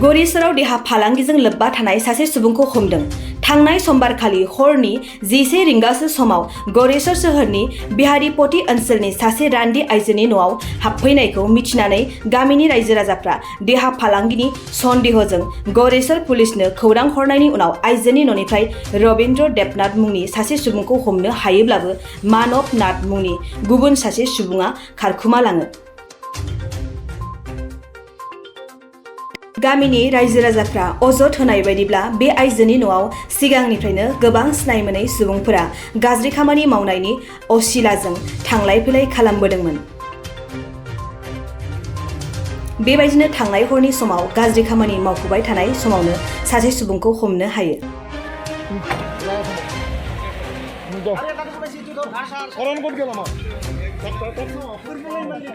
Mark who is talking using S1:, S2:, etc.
S1: गरेस्वराव देहा फालांगिजों लोब्बा थानाय सासे सुबुंखौ हमदों। थांनाय समबारखालि हरनि 11 रिंगासो समाव गरेस्वर सोहोरनि बिहारीपट्टी ओनसोलनि सासे रान्दि आइजोनि न'आव हाबफैनायखौ मिथिनानै गामिनि रायजो राजाफ्रा देहा फालांगिनि सन्देहजों गरेस्वर पुलिसनो खौरां हरनायनि उनाव आइजोनि न'निफ्राय रबिन्द्र देबनाथ मुंनि सासे सुबुंखौ हमनो हायोब्लाबो मानव नाथ मुंनि गुबुन सासे सुबुङा खारखुमालाङो। गामिनि रायजो राजाफ्रा अजद होनाय बायदिब्ला बे आइजोनि न'आव सिगांनिफ्रायनो गोबां सिनाय मोनै सुबुंफोरा गाज्रि खामानि मावनायनि असिलाजों थांलाय फैलाय खालामबोदोंमोन। बेबायदिनो थांनाय हरनि समाव गाज्रि खामानि मावफुबाय थानाय समावनो सासे सुबुंखौ हमनो हायो।